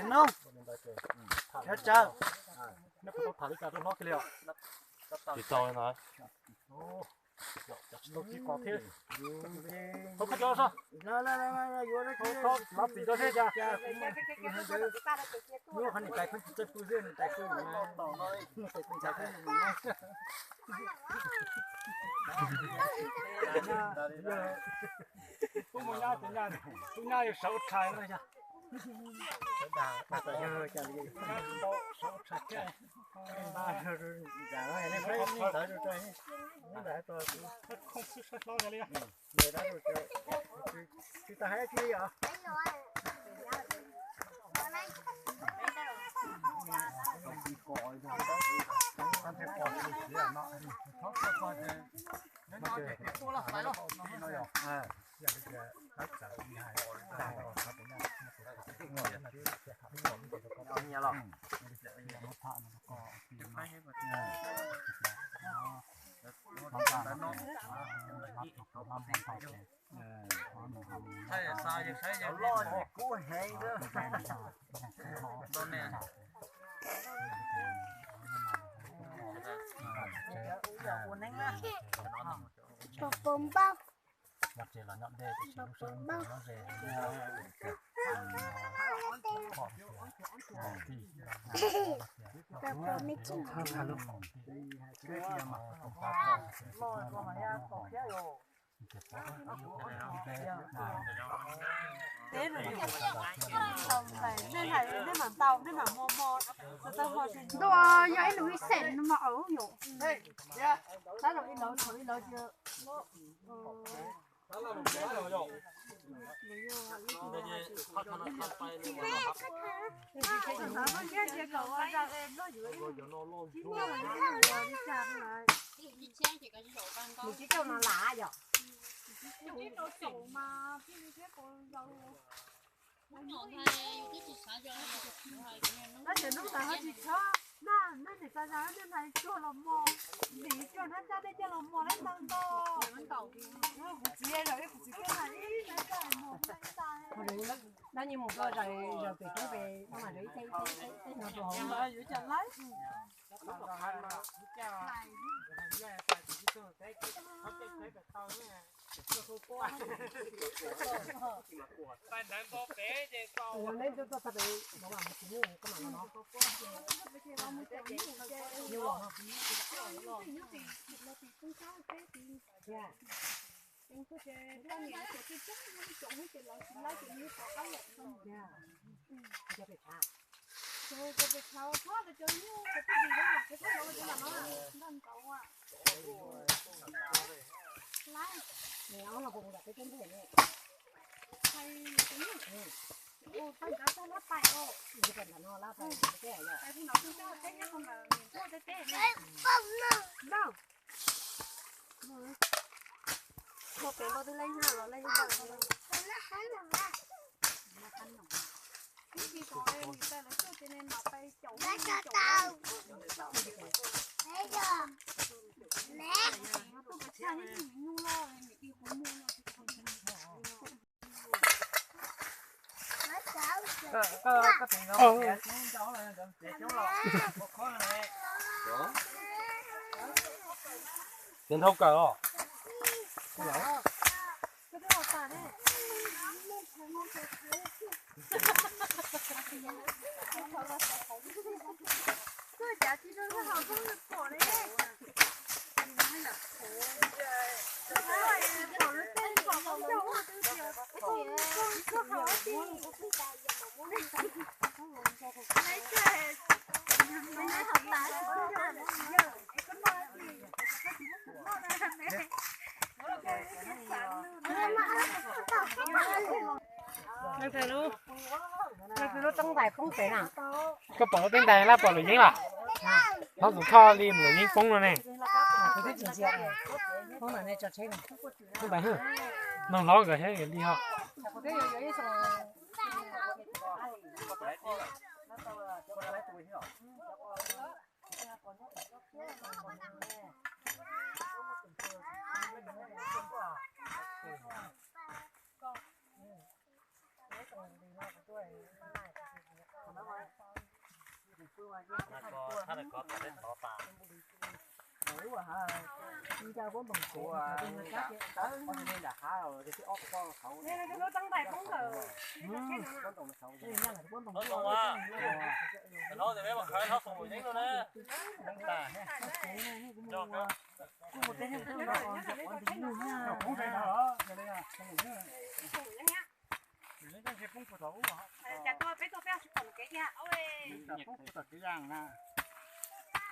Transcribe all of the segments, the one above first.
Nov, chaw, nej puas tau tham li cas rau hlob kiag li os? Tsis tau li no. Cov tsis tau ci qos thiab. Thov koj cov soj. Thov lov txim rau thiab cas. Lub qhov niam tais pheej tsis txawj pw xwb, niam tais pw. Tub mus nyab, tub nyab yog sawv tshais no. Pos pos npauj. Teb, nej hais nej mam ntaus, nej mam hmo hmo, tau tau hmo tsis ntuj, yog ib lus ib xees no mas yom. Tab lawm ib lawv, ib lawv cia. Tab sis hnub ntawd ho tsis tshua, na, nej niam tsa zag nej hais cuag los mos, nim cuag hnab tsab nej coj los mos lawm ntau ntau. Kuv txiv, kuv txiv, dab nyuag mus koj zais zaws pem roob pem no mas zaws ib teg ib teg ib teg no rau hauv. Yuav cas laib. Neb tuaj txog pem no mas tsis muaj koj mam no. Ces dhau kawg os. Koj pom lub teeb ntais lab pom luam yeeb los? Hlob Txoov Thoj li luam yeeb poob no ne. Noog hlob nkawd thiab li ho.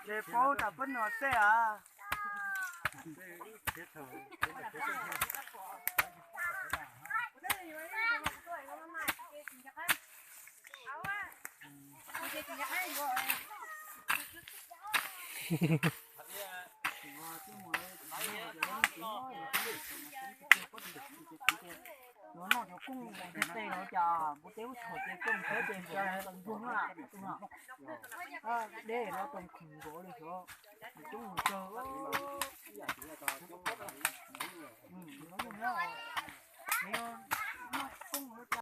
Ces paub tas peb no tej a. Yuav noj cov kooj thiab tej los cas npua teb ub tshov ces kooj thiab ces npua teb ntsuag na. Deb los toom khwm nkaus li xyov, coob mus kawg.